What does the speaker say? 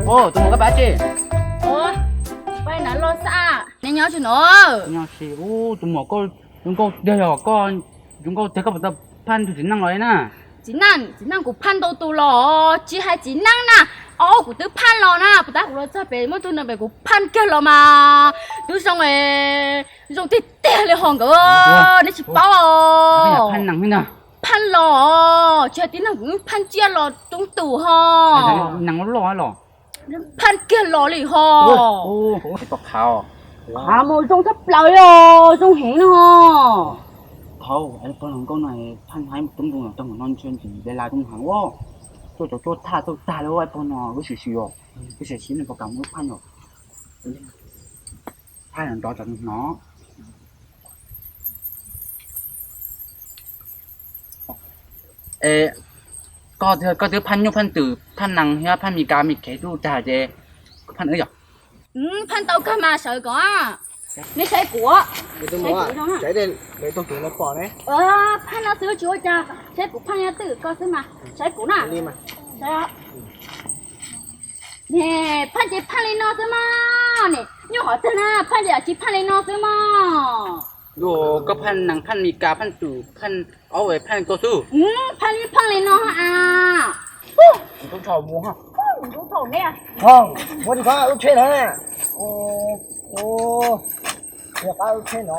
Tus muam koj pab tsi? Ua, pab na los xwb. Nej nyob tsis no? Nyob tsis. Ub, tus muam koj zoo nkauj tiag yog koj, zoo nkauj tiag koj puas tau phaj tus txiv neej los na? Txiv neej, txiv neej kuv phaj ntau tus los tsis hais txiv neej na. Ob kuv twb phaj los na, puas tab kuv los txog pem muaj tug no pem kuv phaj kiag los mas twb zoo, zoo tiag tiag li ho nkawd, nej tsis paub os. Phaj los, tsis hais txiv neej kuv phaj tsiaj los coob tus ho. Neeg loj los phaj kiag los li ho. Qhav mus zoo tshaj plaws li, zoo heev no. Thaum pog hluas nkauj no phaj haib coob tus no, cov no ntshe ntxim de la coob heev ua. Tuaj cov cuab thaj txauj tag li ua pog no lub sim sim os. Lub sim sim no puas kam mus lub phaj no. Phaj nrov cov hnov. Es koj, koj twb phaj nyuj phaj twm phaj nees thiab phaj Mis Kas Mis Khev tuaj tag ces koj phaj wb yom? Phaj tau kawg mas sawv kom. Nej saib kuv, saib kuv, phaj no xwb tsis ua cas, saib kuv phaj nyob twj ywm koj xwb mas, saib kuv na. Phaj ces phaj li no xwb mog, nyuj qhov twg na phaj ces tsis phaj li no xwb mog. Koj phaj nees phaj Mis Kas phaj twm phaj ob es phaj koj xwb. Phaj li phaj li no a. Muab rov qab lub tsheb no, rov qab lub tsheb no.